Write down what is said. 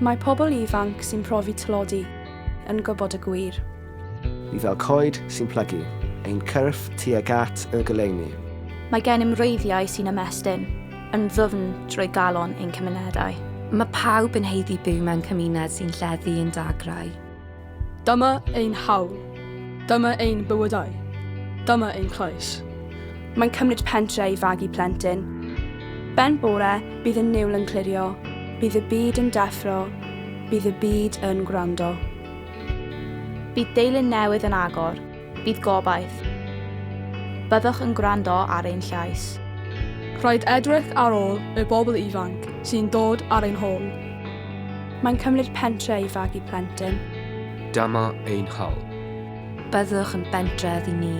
Mae pobl ifanc sy'n profi tlodi yn gwybod y gwir. Ni fel coed sy'n plygu ein cyrff tuag at y goleuni. Mae gennym wreiddiau sy'n ymestyn yn ddwfn drwy galon ein cymunedau. Mae pawb yn haeddu byw mewn cymuned sy'n lleddu ein dagrau. Dyma ein hawl. Dyma ein bywydau. Dyma ein llais. Mae'n cymryd pentre i fagu plentyn. Ben bore, bydd y niwl yn clirio, bydd y byd yn deffro, bydd y byd yn gwrando. Bydd deilyn newydd yn agor, bydd gobaith. Byddwch yn gwrando ar ein llais. Rhaid edrych ar ôl y bobl ifanc sy'n dod ar ein hôl. Mae'n cymryd pentre i fagu plentyn. Dyma ein hawl. Byddwch yn bentref i ni.